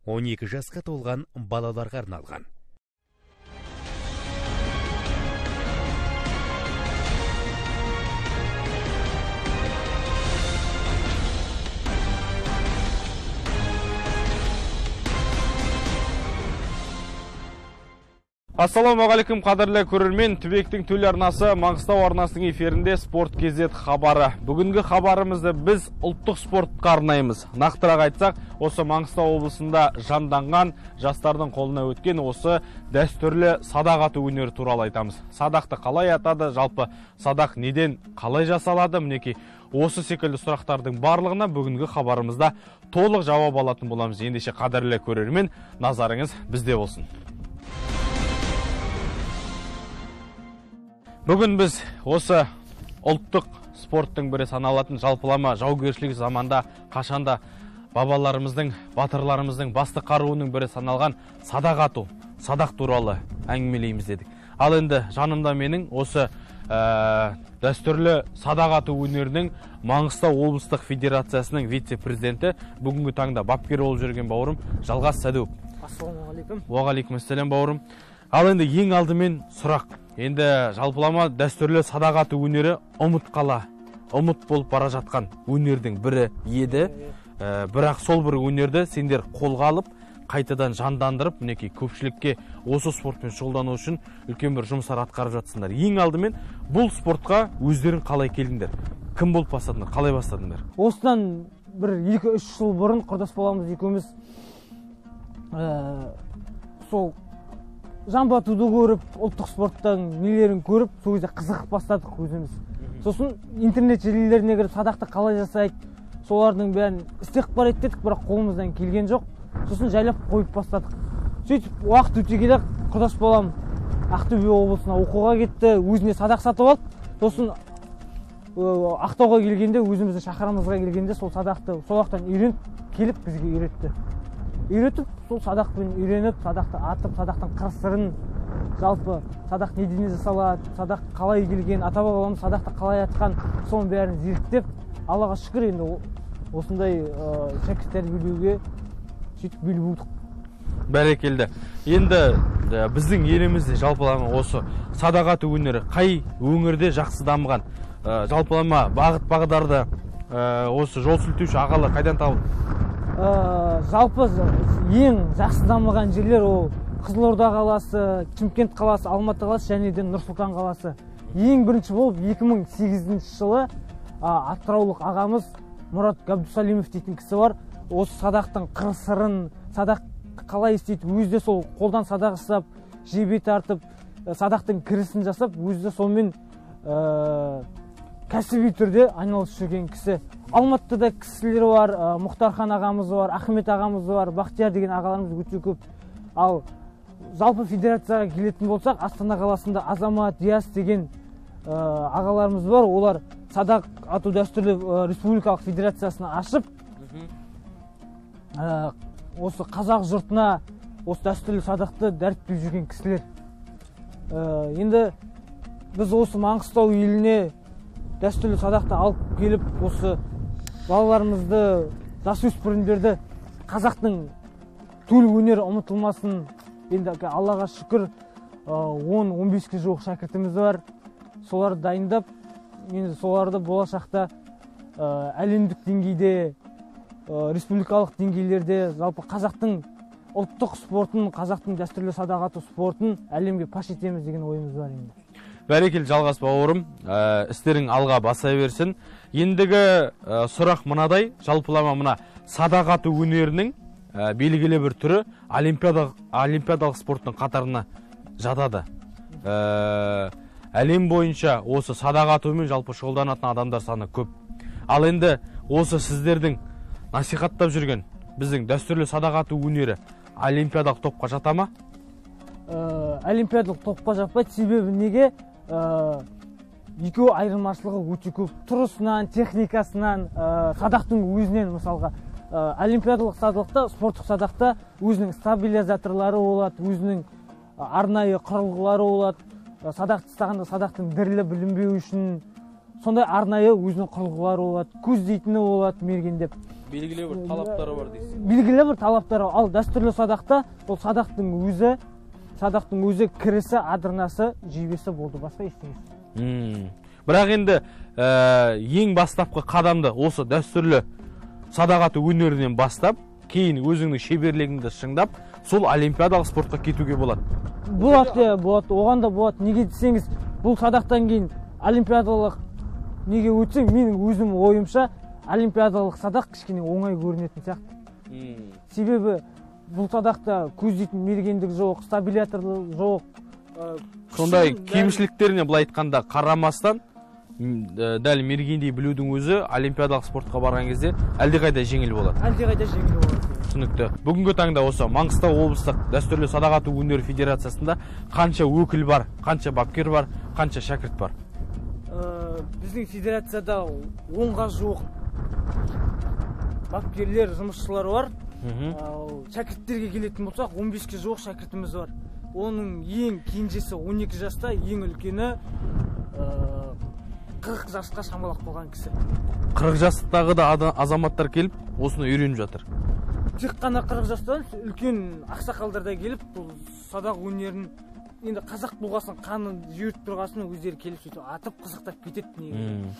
12 жасқа толған балаларға арналған. Ассалаумағалейкум, қадірлі көрермен. Түбектің төл арнасы Маңғыстау арнасының эфирінде Спорт KZ хабары. Бүгінгі хабарымызды біз ұлттық спортқа арнаймыз. Нақтырақ айтсақ, осы Маңғыстау облысында жанданған жастардың қолына өткен осы дәстүрлі садақ ату өнері туралы айтамыз. Садақты қалай атады, жалпы садақ неден қалай жасалады, мінекей осы секілді сұрақтардың барлығына бүгінгі хабарымызда толық жауап алатын боламыз. Ендеше, қадірлі көрермен, назарыңыз бізде болсын. Бүгін біз осы ұлттық спорттың бірі саналатын жалпылама жаугершілік заманда қашанда бабаларымыздың, батырларымыздың басты қаруының бірі саналған садақ ату, садақ туралы әңгімелейміз дедік. Ал енді жанымда менің осы дәстүрлі садақ ату өнерінің Маңғыстау облыстық федерациясының вице-президенті, бүгінгі таңда бапкер болып жүрген бауырым Жалғас Сәдуов. Ассалаумағалейкум. Уағалейкум бауырым. Ал енді ең алдымен сұрақ. Енді жалпылама дәстүрлі садақ ату өнері ұмыт болып бара жатқан өнердің бірі еді. Бірақ сол бір өнерді сендер қолға алып, қайтадан жандандырып, мінекей көпшілікке осы спортпен шұғылдану үшін үлкен бір жұмыстар атқарып жатсыңдар. Ең алдымен бұл спортқа өздерің қалай келдіңдер? Кім болып бастадыңдар? Қалай бастадыңдар? Осыдан бір 2-3 жыл бұрын құрдас баламыз екеуміз сол жамбы атуды көріп, ұлттық спорттың нелерін көріп, сол кезде қызығып бастадық өзіміз. Сосын интернет желілеріне кіріп, садақты қалай жасайды, солардың бәрін істеп қарайды дедік, бірақ қолымыздан келген жоқ. Сосын жайлап қойып бастадық. Сөйтіп уақыт өте келе құрдас балам Ақтөбе облысына оқуға кетті, өзіне садақ сатып алды. Сосын Ақтауға келгенде, өзіміздің шаһарымызға келгенде сол садақты сол жақтан үйреніп келіп бізге үйретті. Үйретіп, сол садақпен үйреніп, садақты атып, садақтың қыр-сырын, жалпы садақ неден жасалады, садақ қалай келген, ата-бабамыз садақты қалай атқан, соның бәрін зерттеп, Аллаға шүкір, енді осындай шәкірт тәрбиелеуге сөйтіп бел будық. Бәрекелді. Енді біздің елімізде жалпылама осы садақ ату өнері қай өңірде жақсы дамыған? Жалпылама бағыт бағдарды осы жол сілтеуші ағалар қайдан табылды? Жалпы ең жақсы дамыған жерлер ол Қызылорда қаласы, Шымкент қаласы, Алматы қаласы және де Нұр-Сұлтан қаласы. Ең бірінші болып 2008 жылы атыраулық ағамыз Мұрат Габдусалимов дейтін кісі бар. Осы садақтың қыр-сырын, садақ қалай істейді, өзі де сол қолдан садақ жасап, жебе тартып, садақтың кірісін жасап, өзі де сонымен кәсіби түрде айналысып жүрген кісі. Алматыда кісілер бар, Мұхтархан ағамыз бар, Ахмет ағамыз бар, Бақтияр деген ағаларымыз өте көп. Ал жалпы федерацияға келетін болсақ, Астана қаласында Азамат, Диас деген ағаларымыз бар. Олар садақ ату дәстүрлі республикалық федерациясын ашып, осы қазақ жұртына осы дәстүрлі садақты дәріптеп жүрген кісілер. Енді біз осы Маңғыстау еліне дәстүрлі садақты алып келіп, осы балаларымызды, жасөспірімдерді қазақтың төл өнері ұмытылмасын. Енді Аллаға шүкір, 10-15-ке жуық шәкіртіміз бар. Соларды дайындап, енді соларды болашақта әлемдік деңгейде, республикалық деңгейлерде жалпы қазақтың ұлттық спортын, қазақтың дәстүрлі садақ ату спортын әлемге паш етеміз деген ойымыз бар енді. Бәрекелді, Жалғас бауырым, істерің алға баса берсін. Ендігі сұрақ мынадай, жалпылама мына садақ ату өнерінің белгілі бір түрі олимпиадалық спорттың қатарына жатады. Әлем бойынша осы садақ атумен жалпы шұғылданатын адамдар саны көп. Ал енді осы сіздердің насихаттап жүрген біздің дәстүрлі садақ ату өнері олимпиадалық топқа жата ма? Олимпиадалық топқа жатпайды, себебі неге? Екеуі айырмашылығы өте көп. Тұрысынан, техникасынан, садақтың өзінен мысалға. Олимпиадалық садақта, спорттық садақта өзінің стабилизаторлары болады, өзінің арнайы құрылғылары болады. Садақ тастағанда садақтың дірілі білінбеу үшін сондай арнайы өзінің құрылғылары болады, көздейтіні болады мергендеп. Белгілі бір талаптары бар дейсіз. Белгілі бір талаптары. Ал дәстүрлі садақта ол садақтың өзі кірісі, адырнасы, жебесі болды, басқа ештеңесі. Бірақ енді ең бастапқы қадамды осы дәстүрлі садақ ату өнерінен бастап, кейін өзіңнің шеберлігіңді шыңдап, сол олимпиадалық спортқа кетуге болады. Болады, болады, оған да болады. Неге десеңіз, бұл садақтан кейін олимпиадалық неге өтсең, менің өзім ойымша, олимпиадалық садақ кішкене оңай көрінетін сияқты. Себебі бұл садақта көздейтін мергендік жоқ, стабилятор жоқ. Сондай кемшіліктеріне былай айтқанда қарамастан, дәл мергендей білудің өзі олимпиадалық спортқа барған кезде әлдеқайда жеңіл болады. Әлдеқайда жеңіл болады. Түсінікті. Бүгінгі таңда осы Маңғыстау облыстық дәстүрлі садақ ату өнері федерациясында қанша өкіл бар, қанша бапкер бар, қанша шәкірт бар? Біздің федерацияда 10-ға жуық бапкерлер, жұмысшылар бар. Шәкірттерге келетін болсақ, 15-ке жуық шәкіртіміз бар. Оның ең кенжесі 12 жаста, ең үлкені 40 жасқа шамалап қалған кісі. 40 жастағы да азаматтар келіп, осыны үйреніп жатыр. Тек қана 40 жастан үлкен ақсақалдар да келіп, бұл садақ өнерін, енді қазақ болғасын, қанын жүйрік тұрғасын өздері келіп сөйтіп атып қызықтап кетеді негізі.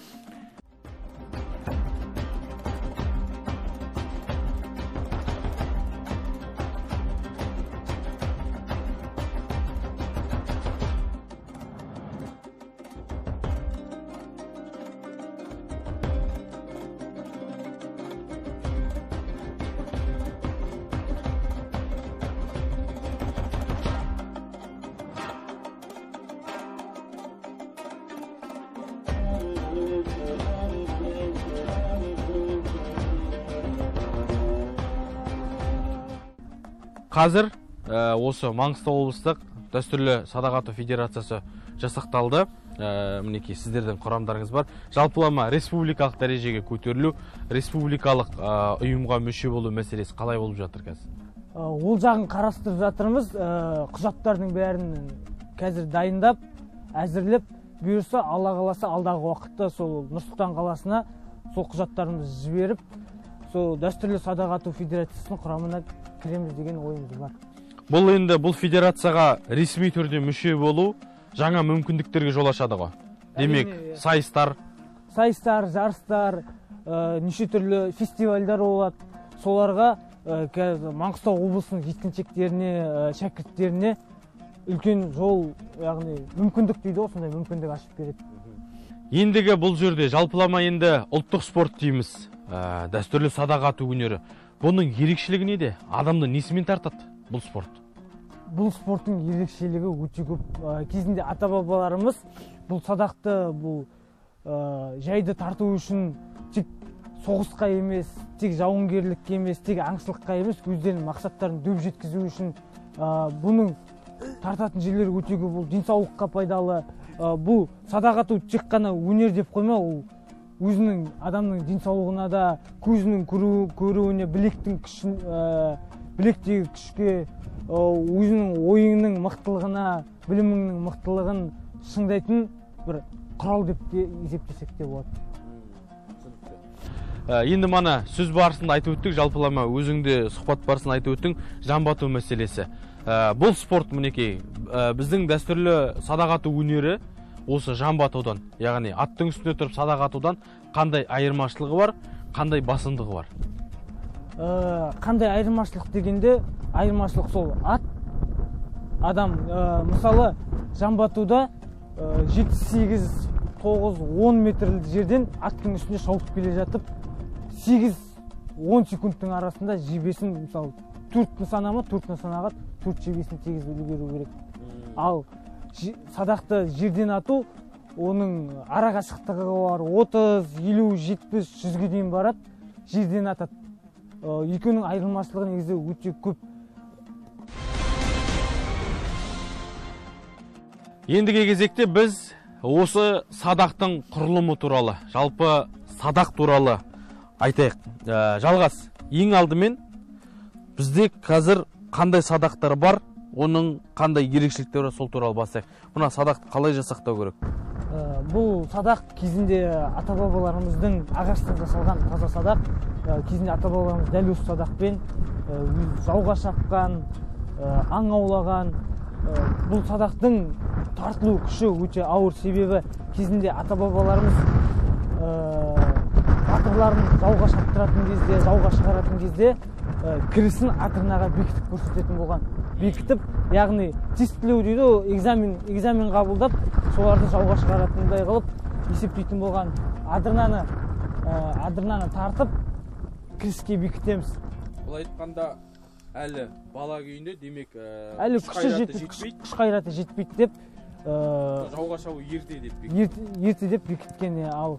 Қазір осы Маңғыстау облыстық дәстүрлі садақ ату федерациясы жасақталды. Мінекей сіздердің құрамдарыңыз бар. Жалпылама республикалық дәрежеге көтерілу, республикалық ұйымға мүше болу мәселесі қалай болып жатыр қазір? Ол жағын қарастырып жатырмыз. Құжаттардың бәрін қазір дайындап, әзірлеп, бұйырса, Алла қаласа, алдағы уақытта сол Нұр-Сұлтан қаласына сол құжаттарымызды жіберіп, сол дәстүрлі садақ ату федерациясының құрамына кіреміз деген ойымыз бар. Бұл енді бұл федерацияға ресми түрде мүше болу жаңа мүмкіндіктерге жол ашады ғой. Демек, сайыстар, жарыстар, неше түрлі фестивальдар болады. Соларға Маңғыстау облысының жеткіншектеріне, шәкірттеріне үлкен жол, яғни мүмкіндік дейді ғой, сондай мүмкіндік ашып береді. Ендігі бұл жерде жалпылама енді ұлттық спорт дейміз, дәстүрлі садақ ату өнері. Бұның ерекшелігі неде? Адамды несімен тартады бұл спорт? Бұл спорттың ерекшелігі өте көп. Кезінде ата-бабаларымыз бұл садақты, бұл жайды тарту үшін тек соғысқа емес, тек жауынгерлікке емес, тек аңшылыққа емес, өздерінің мақсаттарын дөп жеткізу үшін бұның тартатын жерлері өте көп. Бұл денсаулыққа пайдалы. Бұл садақ ату тек қана өнер деп қоймай, ол өзінің адамның денсаулығына да, көзінің көруіне, білектің күшін, білектегі күшке, өзінің ойыңның мықтылығына, біліміңнің мықтылығын шыңдайтын бір құрал деп те есептесек те болады. Енді мана сөз барысында айтып өттік, жалпылама өзіңде сұхбат барысында айтып өттің, жамбы ату мәселесі. Бұл спорт мінекей, біздің дәстүрлі садақ ату өнері осы жамбы атудан, яғни аттың үстінде тұрып садақ атудан қандай айырмашылығы бар, қандай басымдығы бар? Қандай айырмашылық дегенде, айырмашылық сол ат, адам, мысалы, жамбы атуда 7, 8, 9, 10 метр жерден аттың үстінде шауып келе жатып, 8-10 секундтың арасында жебесін, мысалы, 4 нысана ма, 4 нысанаға 4 жебесін тегізіп үлгеру керек. Ал садақты жерден ату, оның ара қашықтығы бар, 30, 50, 70, 100-ге дейін барады, жерден атады. Екеуінің айырмашылығы негізі өте көп. Ендігі кезекте біз осы садақтың құрылымы туралы, жалпы садақ туралы айтайық. Жалғас, ең алдымен бізде қазір қандай садақтар бар, оның қандай ерекшеліктері бар, сол туралы бастайық. Мына садақты қалай жасақтау керек? Бұл садақ кезінде ата-бабаларымыздың ағаштан жасалған таза садақ. Кезінде ата-бабаларымыз дәл осы садақпен жауға шапқан, аң аулаған. Бұл садақтың тартылу күші өте ауыр, себебі кезінде ата-бабаларымыз батырларын жауға шаптыратын кезде, жауға шығаратын кезде кірісін адырнаға бекітіп көрсететін болған. Бекітіп, яғни тестілеу дейді ғой, экзамен қабылдап, соларды жауға шығаратындай қылып есептейтін болған. Адырнаны тартып кіріске бекітеміз. Былай айтқанда, әлі бала күйінде, демек, әлі күші жетпейді, күш қайраты жетпейді деп, жауға шабу ерте деп бекіткен. Ерте деп бекіткен. Ал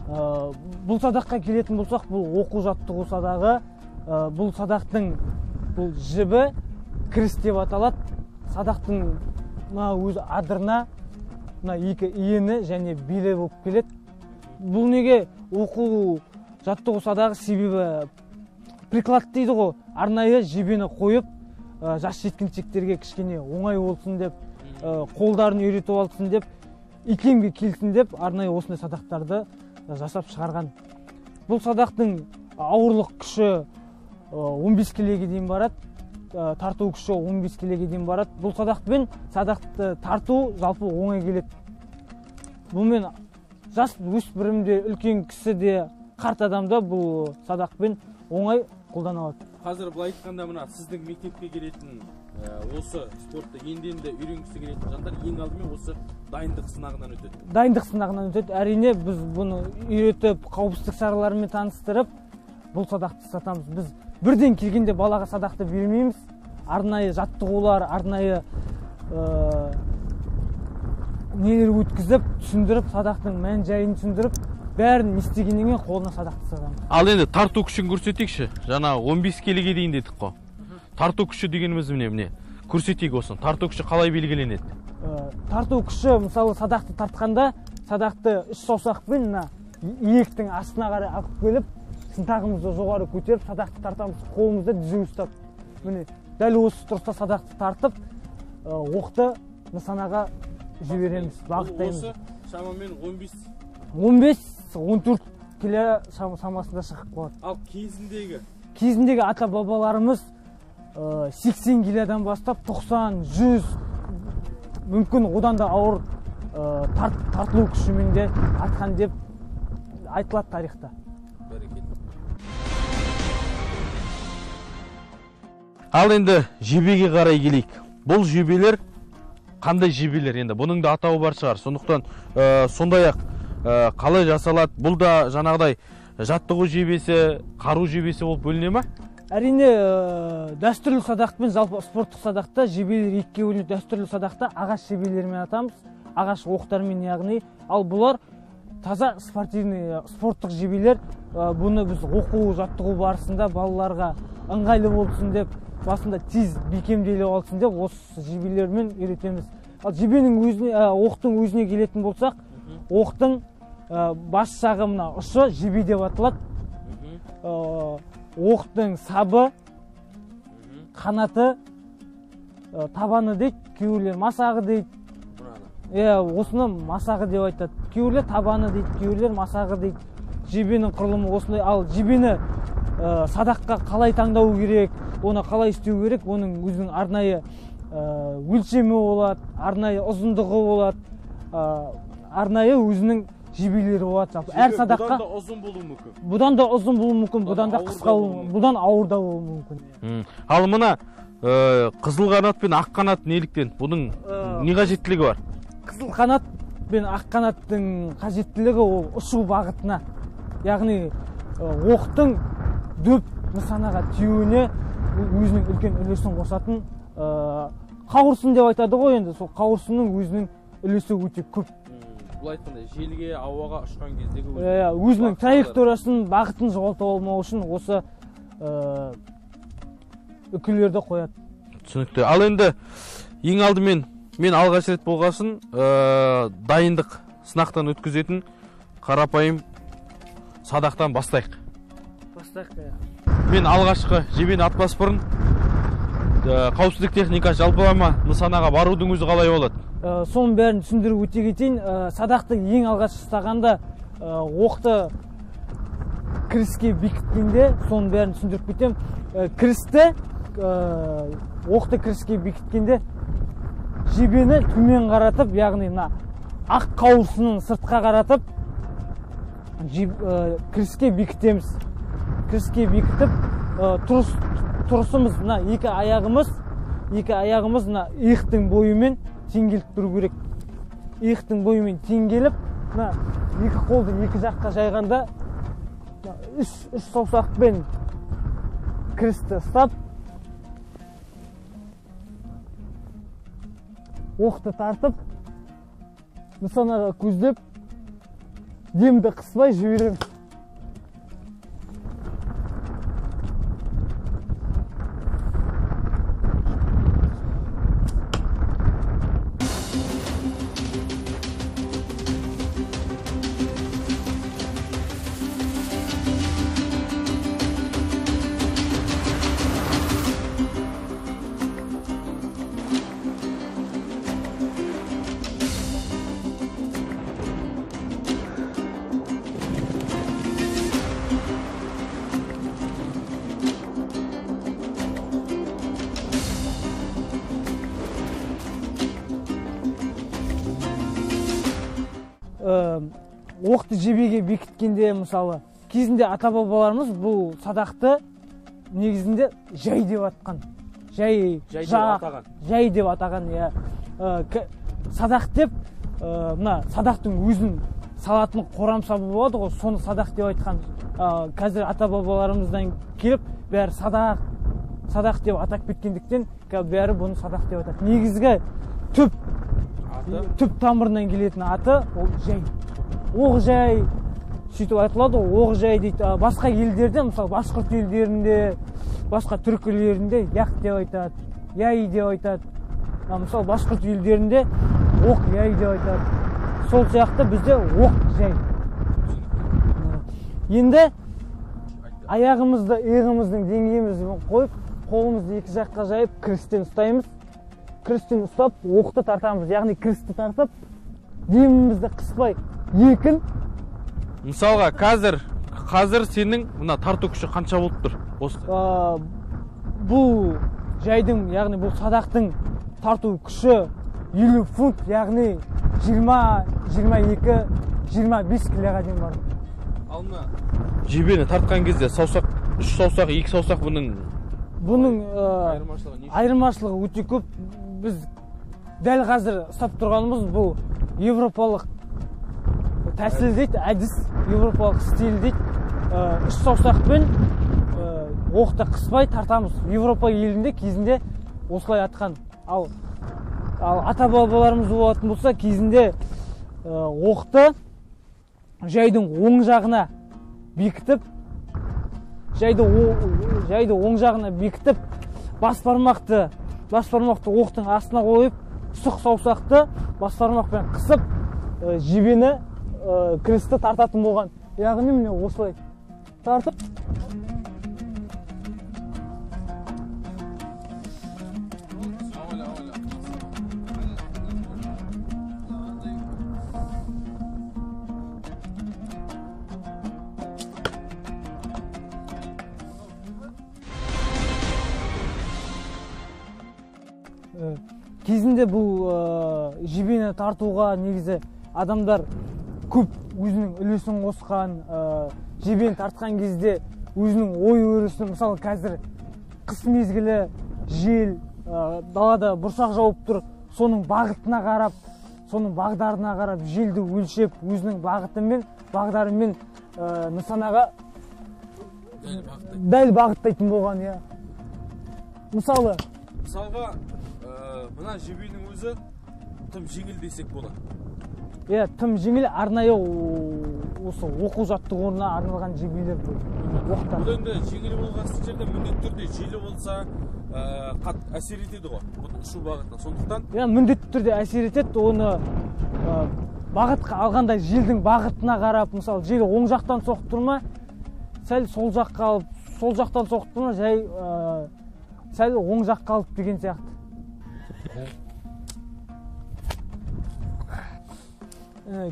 бұл садаққа келетін болсақ, бұл оқу жаттығу садағы. Бұл садақтың бұл жібі кіріс деп аталады. Садақтың мына өзі адырна, мына екі иені және белі болып келеді. Бұл неге оқу жаттығу садағы? Себебі приклад дейді ғой, арнайы жебені қойып, жас жеткіншектерге кішкене оңай болсын деп, қолдарын үйретіп алсын деп, икемге келсін деп арнайы осындай садақтарды жасап шығарған. Бұл садақтың ауырлық күші 15 келіге дейін барады, тарту күші 15 келіге дейін барады. Бұл садақпен садақты тарту жалпы оңай келеді. Бұнымен жас өспірім де, үлкен кісі де, қарт адам да бұл садақпен оңай қолдана алады. Қазір былай айтқанда, мына сіздің мектепке келетін, осы спортты енді-енді үйренгісі келетін жандар ең алдымен осы дайындық сынағынан өтеді. Дайындық сынағынан өтеді. Әрине, біз бұны үйретіп, қауіпсіздік шараларымен таныстырып, бұл садақты сатамыз. Біз бірден келгенде балаға садақты бермейміз. Арнайы жаттығулар, арнайы нелер өткізіп, түсіндіріп, садақтың мән жайын түсіндіріп, бәрін не істегеннен кейін қолына садақты сатамыз. Ал енді тарту күшін көрсетейікші. Жаңа 15 келіге дейін дедік қой. Тарту күші дегеніміз міне. Көрсетейік осыны. Тарту күші қалай белгіленеді? Тарту күші, мысалы, садақты тартқанда, садақты үш саусақпен мына иектің астына қарай алып келіп, шынтағымызды жоғары көтеріп, садақты тартамыз, қолымызды түзу ұстап. Міне, дәл осы тұрыста садақты тартып, оқты нысанаға жібереміз, бағыттаймыз. Осы шамамен 15 15-14 келі шамасында шығып қалады. Ал кезіндегі? Кезіндегі ата-бабаларымыз 80 келіден бастап 90, 100, мүмкін одан да ауыр тартылу күшімен де атқан деп айтылады тарихта. Ал енді жебеге қарай келейік. Бұл жебелер қандай жебелер енді? Бұның да атауы бар шығар. Сондықтан сондай-ақ қалай жасалады? Бұл да жаңағыдай жаттығу жебесі, қару жебесі болып бөліне ме? Әрине, дәстүрлі садақ пен жалпы спорттық садақта жебелер екіге бөлінеді. Дәстүрлі садақта ағаш жебелерімен атамыз, ағаш оқтармен яғни. Ал бұлар таза спортивный, спорттық жебелер. Бұны біз оқу, жаттығу барысында балаларға ыңғайлы болсын деп, басында тез бекемделіп алсын деп осы жебелермен үйретеміз. Ал жебенің өзіне, оқтың өзіне келетін болсақ, оқтың бас жағы мына ұшы жебе деп аталады. Оқтың сабы, қанаты, табаны дейді, кейбіреулер масағы дейді. Осыны масағы деп айтады. Кейбіреулер табаны дейді, кейбіреулер масағы дейді. Жебенің құрылымы осындай. Ал жебені садаққа қалай таңдау керек, оны қалай істеу керек, оның өзінің арнайы өлшемі болады, арнайы ұзындығы болады, арнайы өзінің жебелері болады. Әр садаққа бұдан да ұзын болуы мүмкін. Бұдан да ұзын болуы мүмкін, бұдан да қысқа болуы мүмкін, бұдан ауыр да болуы мүмкін. Ал мына қызыл қанат пен ақ қанат неліктен? Бұның не қажеттілігі бар? Қызыл қанат пен ақ қанаттың қажеттілігі ол ұшу бағытына, яғни оқтың дөп нысанаға тиюіне өзінің үлкен үлесін қосатын қауырсын деп айтады ғой енді, сол қауырсынның өзінің үлесі өте көп. Бұл айтқанда желге, ауаға ұшқан кездегі өзінің траекториясын, бағытын жоғалтып алмау үшін осы үкілерді қояды. Түсінікті. Ал енді ең алдымен мен алғаш рет болғасын дайындық сынақтан өткізетін қарапайым садақтан бастайық. Бастайық. Мен алғашқы жебені атпас бұрын қауіпсіздік техникасы жалпылама нысанаға барудың өзі қалай болады? Соның бәрін түсіндіріп өте кетейін. Садақты ең алғаш ұстағанда, оқты кіріске бекіткенде, соның бәрін түсіндіріп кетемін. Кірісті, оқты кіріске бекіткенде жебені төмен қаратып, яғни мына ақ қауырсынын сыртқа қаратып, кіріске бекітеміз. Кіріске бекітіп, тұрысымыз мына екі аяғымыз мына иықтың бойымен теңгеліп тұру керек. Иықтың бойымен теңгеліп, мына екі қолды екі жаққа жайғанда үш саусақпен кірісті ұстап, оқты тартып, нысанаға көздеп, демді қыспай жібереміз. Оқты жебеге бекіткенде, мысалы, кезінде ата-бабаларымыз бұл садақты негізінде жай деп атқан. Жай деп атаған, иә. Садақ деп, мына садақтың өзін салатын қорамсабы болады ғой, соны садақ деп айтқан. Қазір ата-бабаларымыздан келіп, бәрі садақ, садақ деп атап кеткендіктен, бәрі бұны садақ деп атады. Негізгі түп тамырынан келетін аты ол жай. Оқ жай сөйтіп айтылады, оқ жай дейді. Басқа елдерде, мысалы, башқұрт елдерінде, басқа түркі елдерінде яқ деп айтады, яй деп айтады. Мысалы, башқұрт елдерінде оқ яй деп айтады. Сол сияқты бізде оқ жай. Енді аяғымызды иығымыздың деңгейімізбен қойып, қолымызды екі жаққа жайып, кірістен ұстаймыз. Кірістен ұстап, оқты тартамыз. Яғни кірісті тартып, демімізді қыспай еркін. Мысалға, қазір сенің мына тарту күші қанша болып тұр? Осы. Бұл жайдың, яғни бұл садақтың тарту күші 50 фунт, яғни 20, 22, 25 килоға дейін бар. Ал мына жебені тартқан кезде саусақ, 3 саусақ, 2 саусақ бұның айырмашылығы өте көп. Біз дәл қазір ұстап тұрғанымыз бұл европалық тәсіл дейді, әдіс, европалық стиль дейді. 3 саусақпен оқты қыспай тартамыз. Европа елінде кезінде осылай атқан. Ал ата-бабаларымыз болатын болса, кезінде оқты жайдың оң жағына бекітіп, жайды оң жағына бекітіп, бас бармақты оқтың астына қойып, сұқ саусақты бас бармақпен қысып, жебені, кірісті тартатын болған. Яғни міне осылай тартып, кезінде бұл жебені тартуға негізі адамдар көп өзінің үлесін қосқан. Жебені тартқан кезде өзінің ой өрісін, мысалы, қазір қыс мезгілі, жел, далада бұршақ жауып тұр, соның бағытына қарап, соның бағдарына қарап желді өлшеп, өзінің бағытымен, бағдарымен нысанаға дәл бағыттайтын болған, иә. Мысалға, мына жебенің өзі тым жеңіл десек болады. Иә, тым жеңіл, арнайы осы оқу жаттығуына арналған жебелер бұл. Оқтар. Бұл енді жеңіл болған жерде міндетті түрде желі болса, қатты әсер етеді ғой, бұның ұшу бағытына. Сондықтан иә, міндетті түрде әсер етеді. Оны бағытқа алғанда желдің бағытына қарап, мысалы, жел оң жақтан соғып тұр ма, сәл сол жаққа алып, сол жақтан соғып тұр ма, жай сәл оң жаққа алып деген сияқты.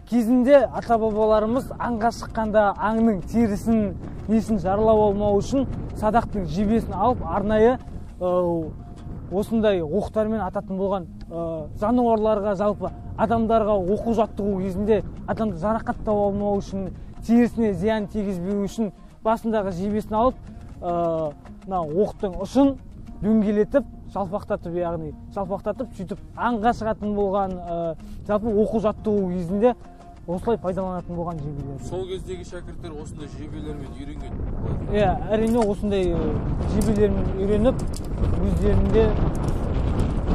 Кезінде ата-бабаларымыз аңға шыққанда аңның терісін, несін жаралап алмау үшін садақтың жебесін алып арнайы осындай оқтармен ататын болған. Жануарларға, жалпы адамдарға оқу жаттығу кезінде адамды жарақаттап алмау үшін, терісіне зиян тигізбеу үшін басындағы жебесін алып, мына оқтың ұшын дөңгелетіп, жалпақтатып, яғни жалпақтатып, сөйтіп аңға шығатын болған. Жалпы оқу жаттығу кезінде осылай пайдаланатын болған жебелер. Сол кездегі шәкірттер осындай жебелермен үйренген. Иә, әрине осындай жебелермен үйреніп, өздерінде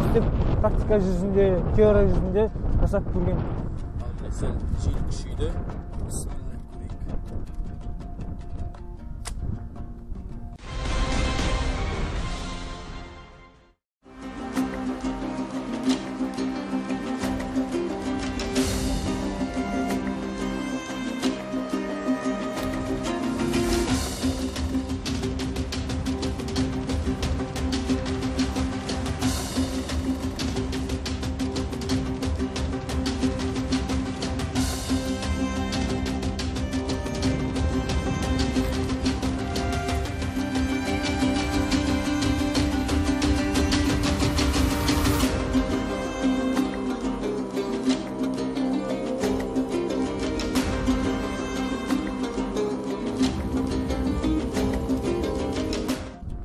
істеп, практика жүзінде, теория жүзінде жасап көрген. Ал міне сәл жел күшейді. Бісміллә, көрейік.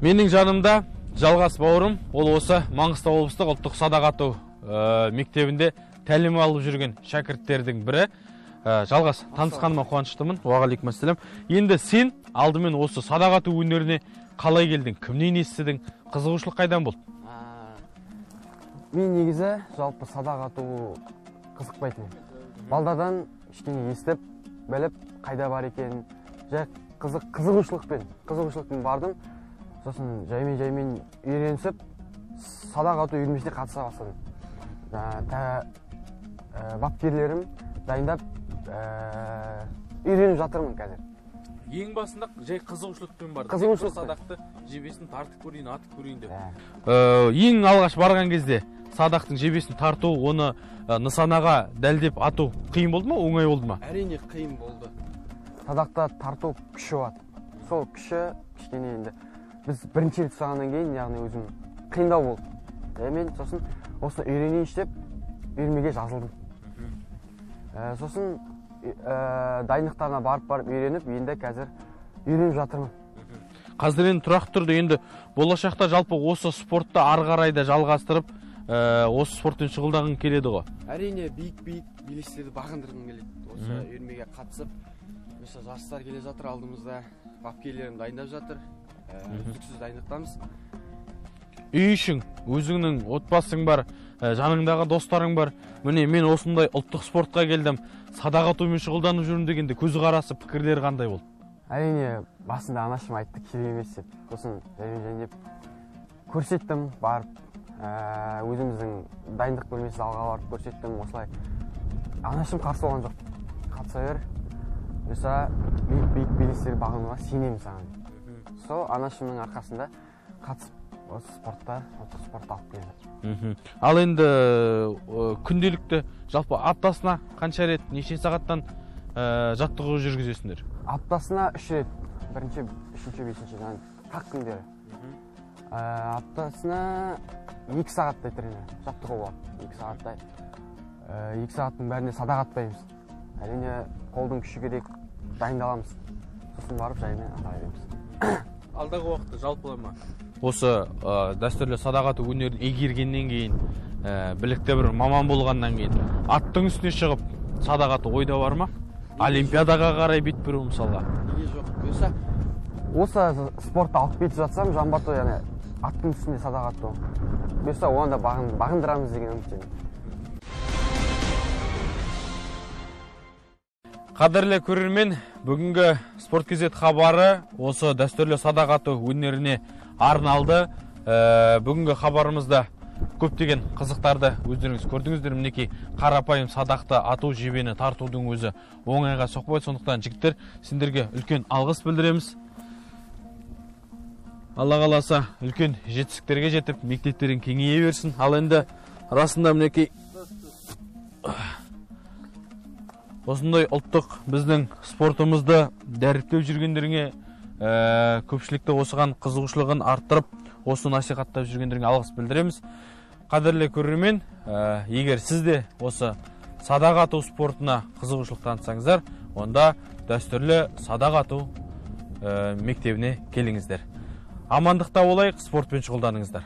Менің жанымда Жалғас бауырым, ол осы Маңғыстау облыстық ұлттық садақ ату мектебінде тәлім алып жүрген шәкірттердің бірі. Жалғас, танысқаныма қуаныштымын. Уағалейкум ассалам. Енді сен алдымен осы садақ ату өнеріне қалай келдің, кімнен естідің, қызығушылық қайдан болды? Мен негізі жалпы садақ ату қызықпайтын. Балдардан кішкене естіп, біліп, қайда бар екенін, жай қызығушылықпен бардым. Сосын жаймен-жаймен үйренісіп, садақ ату үйірмесіне қатыса бастадым. Бапкерлерім дайындап, үйреніп жатырмын қазір. Ең басында жай қызығушылықпен бардым. Қызығушылықпен. Садақты жебесін тартып көрейін, атып көрейін деп. Ең алғаш барған кезде садақтың жебесін тарту, оны нысанаға дәлдеп ату қиын болды ма, оңай болды ма? Әрине қиын болды. Садақта тарту күші бар. Сол күші кішкене енді біз бірінші рет ұстағаннан кейін, яғни өзім қиындау болды. Мен сосын осыны үйренейінші деп үйірмеге жазылдым. Сосын дайындықтарына барып-барып үйреніп, енді қазір үйреніп жатырмын. Қазір енді тұрақты түрде, енді болашақта жалпы осы спортты ары қарай да жалғастырып, осы спортпен шұғылданғың келеді ғой? Әрине, биік-биік белестерді бағындырғым келеді. Осы үйірмеге қатысып, осы жарыстар келе жатыр алдымызда, бапкерлерім дайындап жатыр. Үздіксіз дайындықтамыз. Үй ішің, өзіңнің отбасың бар, жаныңдағы достарың бар. Міне мен осындай ұлттық спортқа келдім, садақ атумен шұғылданып жүрмін дегенде көзқарасы, пікірлері қандай болды? Әрине, басында анашым айтты керек емес деп. Сосын жаймен-жаймен көрсеттім, барып, өзіміздің дайындық бөлмесі залға барып көрсеттім, осылай. Анашым қарсы болған жоқ. Қатыса бер, бұйырса биік-биік белестер бағынуға сенемін саған. Сол анашымның арқасында қатысып осы спортта, ұлттық спортты алып келдім. Ал енді күнделікті жалпы аптасына қанша рет, неше сағаттан жаттығу жүргізесіңдер? Аптасына 3 рет, бірінші, үшінші, бесінші, яғни тақ күндері. Аптасына 2 сағаттай тренер жаттығу болады, 2 сағаттай. 2 сағаттың бәріне садақ атпаймыз. Әрине қолдың күші керек, дайындаламыз. Сосын барып жаймен ата береміз. Алдағы уақытта жалпылама осы дәстүрлі садақ ату өнерін игергеннен кейін, білікті бір маман болғаннан кейін аттың үстіне шығып садақ ату ойда бар ма? Олимпиадаға қарай бет бұру мысалға? Неге жоқ? Бұйырса осы спортты алып кетіп жатсам, Жамбы, яғни аттың үстінде садақ ату. Бұйырса оған да бағындырамыз деген үміттемін. Қадірлі көрермен, бүгінгі Спорт KZ хабары осы дәстүрлі садақ ату өнеріне арналды. Бүгінгі хабарымызда көптеген қызықтарды өздеріңіз көрдіңіздер. Мінекей қарапайым садақты ату, жебені тартудың өзі оңайға соқпайды. Сондықтан жігіттер, сендерге үлкен алғыс білдіреміз. Алла қаласа үлкен жетістіктерге жетіп, мектептерің кеңейе берсін. Ал енді расында мінекей Осындай ұлттық біздің спортымызды дәріптеп жүргендеріңе, көпшілікті осыған қызығушылығын арттырып, осы насихаттап жүргендеріңе алғыс білдіреміз. Қадірлі көрермен, егер сіз де осы садақ ату спортына қызығушылық танытсаңыздар, онда дәстүрлі садақ ату мектебіне келіңіздер. Амандықта болайық, спортпен шұғылданыңыздар.